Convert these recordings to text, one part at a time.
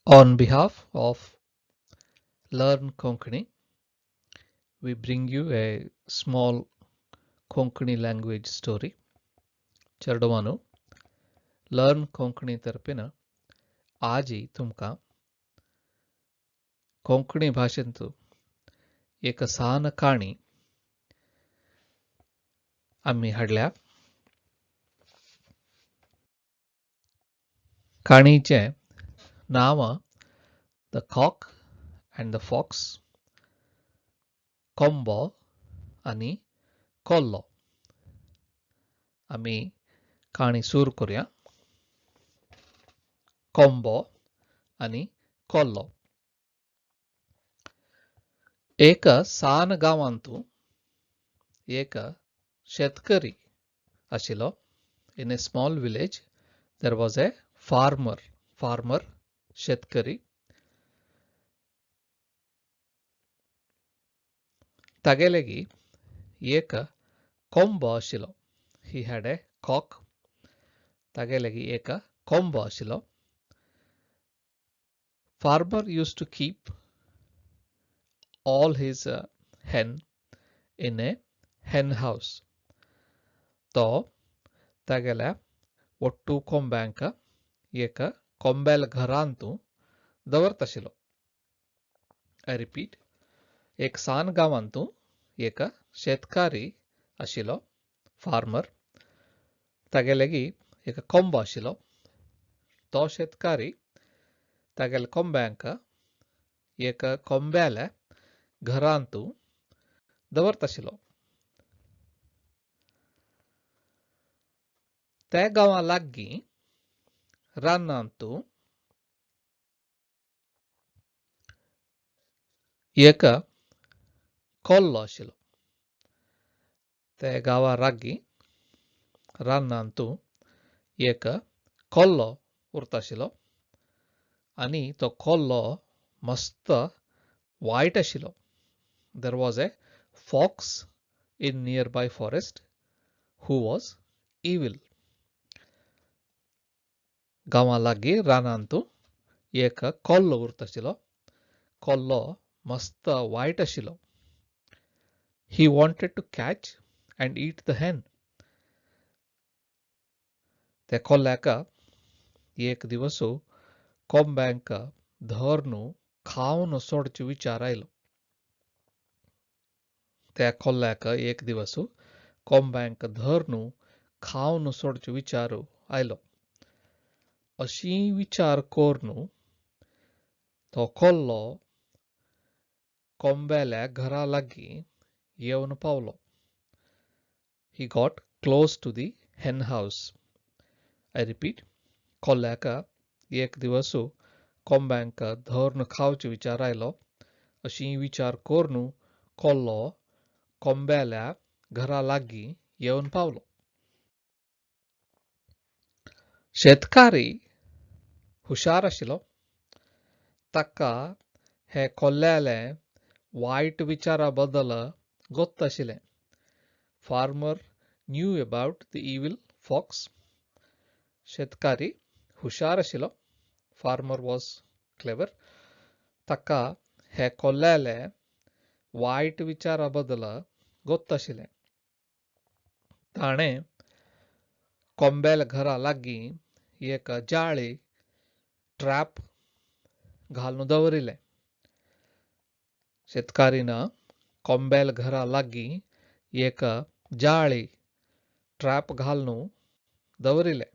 On behalf of Learn Konkani, we bring you a small Konkani language story. चेडवानो, Learn Konkani तरफेन आजी तुमकां कोंकणी भाशेंत एक सान काणी आमी हाडल्या. काणीचें नांव The Cock and the Fox, कोंबो आनी कोल्लो. आमी काणी सुरू करूया. कोंबो आनी कोल्लो. एक सान गांवांतू एक शेतकरी आशिल्लो. In a small village there was a farmer. Farmer शेतकरी. तागेलेगी एक कोंबो आशिल्लो. He had a cock. तागेलेगी एक कोंबो आशिल्लो. Farmer used to keep all his hen in a hen house. तो तागेल्या ಒಟ್ಟು ಕೊಂಬ್ಯಾಂಕ ಏಕ ಕೊಂಬೆಲ್ घरांतू दवरताशिल्लो. I repeat, एक सान गांवांतू एक शेतकारी आशिल्लो, फार्मर. तागेलेगी एक कोंबो आशिल्लो. तो शेतकारी तागेले कोंब्यांक एक कोंब्याल्या घरांतू दवरताशिल्लो. त्या गांवा लागीं रानांतू एक कोल्लो आशिल्लो. त्या गांवा लागीं रानांतू एक कोल्लो उरताशिल्लो आनी तो कोल्लो मस्त वायट आशिल्लो. There was a fox in nearby forest who was evil. गांवा लागीं रानांतू एक कोल्लो उरताशिल्लो. कोल्लो मस्त वायट आशिल्लो. He wanted to catch and eat the hen. त्या कोल्ल्याक एक दिवस कोंब्यांक धरून खावन सोडचो विचार आयलो. त्या कोल्ल्याक एक दिवस कोंब्यांक धरून खावन सोडचो विचार आयलो. अशी विचार करून तो कोल्लो कोंब्याल्या घरा लागीं येवन पावलो. He got close to the hen house. I repeat, कोल्ल्याक एक दिवस कोंब्यांक धरून खावचो विचार आयलो. अशी विचार करून कोल्लो कोंब्याल्या घरा लागीं येवन पावलो. शेतकारी हुशार आशिल्लो. ताका हे कोल्ल्याले वायट विचारा बद्दल गोत्त आशिल्लें. Farmer knew about the evil fox. शेतकारी हुशार आशिल्लो. Farmer was clever. ताका हे कोल्ल्याले वायट विचारा बद्दल गोत्त आशिल्लें. ताणें कोंब्याल्या घरा लागीं एक जाळी ट्रॅप घालून दवरिल्लें. शेतकारीन कोंब्याल्या घरा लागीं एक जाळी ट्रॅप घालून दवरिल्लें.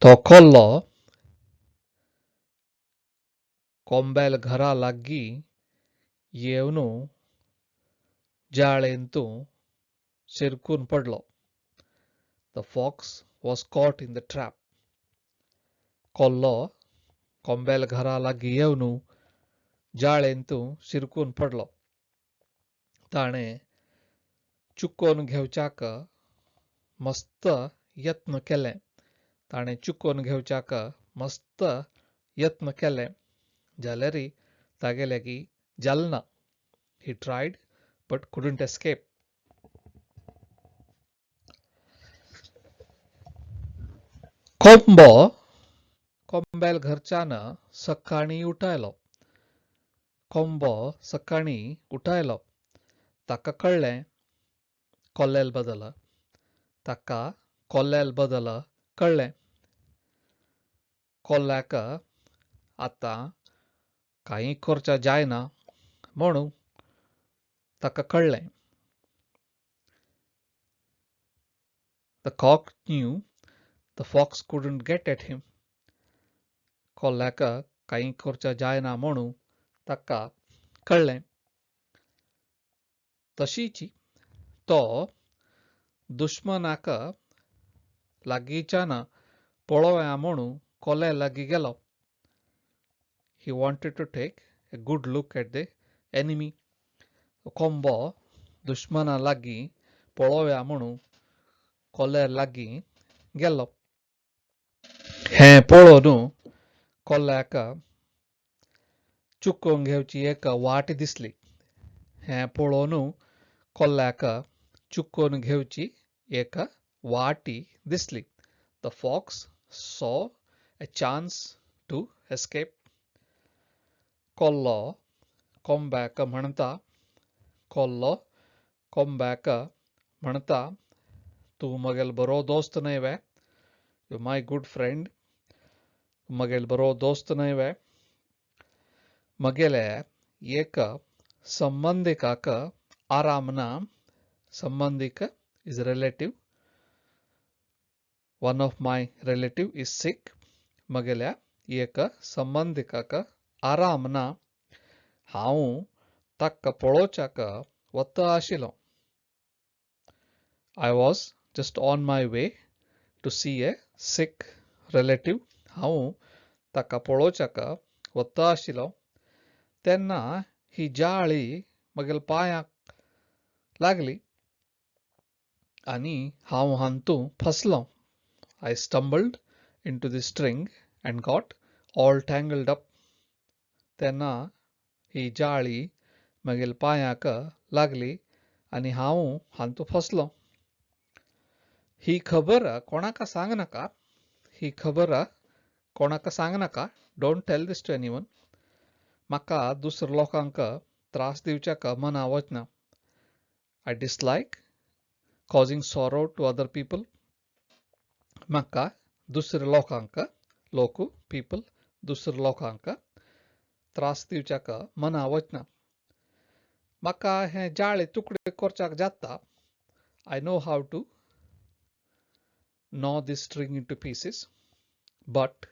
तो कोल्लो कोंब्याल्या घरा लागीं येवन जाळेंतू शिरकून पडलो. The fox was caught in the trap. कोल्लो कोंब्याल्या घरा लागीं येवन जाळेंतू शिरकून पडलो. ताणें चुकोवन घेवच्याक मस्त यत्न केले. ताणें चुकोवन घेवच्याक मस्त यत्न केले जाल्यार तागेलेगी जालना. He tried but couldn't escape. कोंबो कोंब्याल घरच्यान सकाळीं उठायलो. कोंबो सकाळीं उठायलो. ताका कळ्ळें कोल्याल बदल. ताका कोल्याल बदल कळ्ळें. कोल्याक आतां कांय करच्या जायना म्हणून ताका कळ्ळें. The cock knew the fox couldn't get at him. कोल्याक कांय करच्या जायना म्हणून ताका कळ्ळें. तशीच तो दुश्मनाक लागींच्यान पळोवया म्हणून कोल्या लागीं गेलो. He wanted to take a good look at the enemy. कोंबो दुश्मना लागीं पळोवया म्हणून कोल्या लागीं गेलो. हें पळोवन कोल्याक चुकोवन घेवची एक वाट दिसली. हें पळोवन कोल्याक चुकोवन घेवची एक वाट दिसली. The fox saw a chance to escape. कोल्लो कोंब्याक म्हणटा, कोल्लो कोंब्याक म्हणटा, तूं म्हगेलो बरो दोस्त न्हय वे? You my good friend. म्हगेलो बरो दोस्त न्हय वे? म्हगेले एक संबंदिकाक आराम ना. संबंदीक is relative. One of my relative is sick. म्हगेल्या एक संबंदिकाक आराम ना. हांव ताका पळोवच्याक वता आशिल्लो. I was just on my way to see a sick relative. हांव ताका पळोवच्याक वता आशिल्लो तेन्ना ही जाळी म्हगेल्या पांयाक लागली आनी हांव हातूंत फसलो. I stumbled into the string and got all tangled up. तेन्ना ही जाळी म्हगेल्या पांयाक लागली आनी हांव हातूंत फसलो. ही खबर कोणाक सांगनाका. ही खबर कोणाक सांगनाका. Don't tell this to anyone. म्हाका दुसऱ्या लोकांक त्रास दिवच्याक मना वचना. I dislike causing sorrow to other people. म्हाका दुसऱ्या लोकांक, लोक पीपल, दुसऱ्या लोकांक त्रास दिवच्याक मना वचना. म्हाका हें जाळे तुकडे करच्याक जाता. I know how to gnaw this string into pieces, but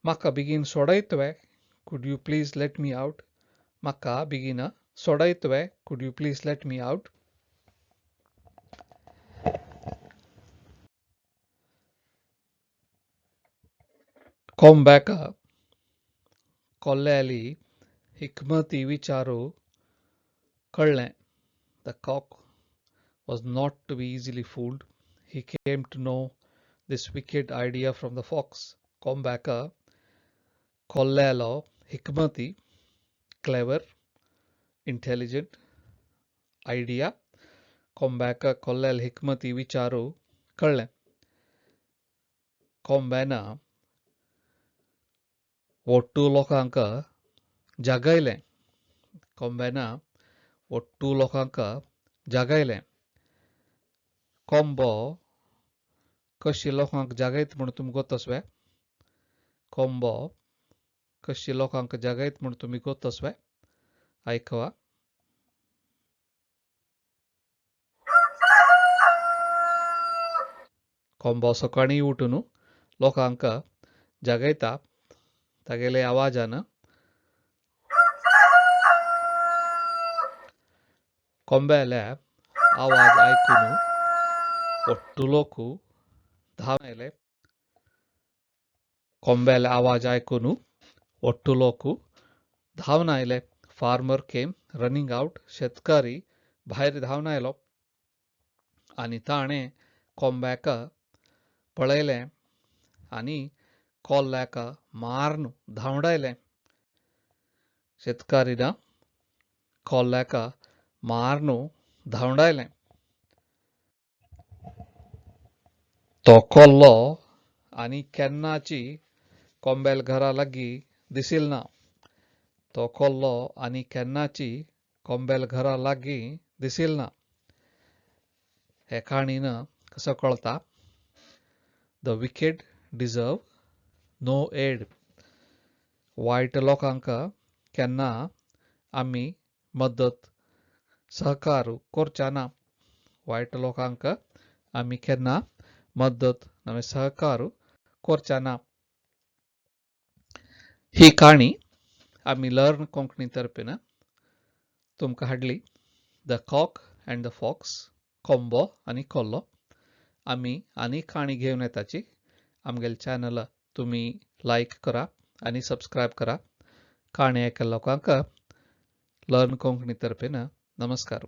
म्हाका बेगीन सोडयतवे? Could you please let me out? म्हाका बेगीन सोडयतवे? Could you please let me out? कोंब्याक कोल्याली हिकमती विचारू कळ्ळें. The cock was not to be easily fooled. He came to know this wicked idea from the fox. कोंब्याक कोल्यालो हिकमती, clever, intelligent idea, कोंब्याक कोल्याल हिकमती विचारू कळ्ळें. कोंब्यान ಒಟ್ಟು लोकांक जागयलें. कोंब्यान ಒಟ್ಟು लोकांक जागयलें. कोंबो कशी लोकांक जागयत म्हूण तुमी गोतसवे? कोंबो कशी लोकांक जागयत म्हूण तुमी गोतसवे? आयकवा. कोंबो सकाळीं उठून लोकांक जागयता तागेले आवाजान. कोंब्याले आवाज आयकून ಒಟ್ಟು लोक धांवन आयले. कोंब्याले आवाज आयकून ಒಟ್ಟು लोक धांवन आयले. Farmer came running out. शेतकारी भायर धांवन आयलो आनी ताणें कोंब्याक पळयलें आनी कोल्याक मारून धांवडायलें. शेतकारीन कोल्याक मारून धांवडायलें. तो कोल्लो आनी केन्नाची कोंबेल घरा लागीं दिसिल ना. तो कोल्लो आनी केन्नाची कोंबेल घरा लागीं दिसिल ना. हे काणीन कसो कळता, the wicked deserve no aid. वायट लोकांक केन्ना आमी मदत सहकार करच्या ना. वायट लोकांक आमी केन्ना मदत नवे सहकार करच्या ना. ही काणी आमी लर्न कोंकणी तर्फेन तुमकां हाडली. The cock and the fox, कोंबो आनी कोल्लो. आमी आनी काणी घेवन येताची. आमगेले चॅनल तुमी लायक करा आनी सबस्क्रायब करा. काणी आयकल्ल्या लोकांक लर्न कोंकणी तर्फेन नमस्कार.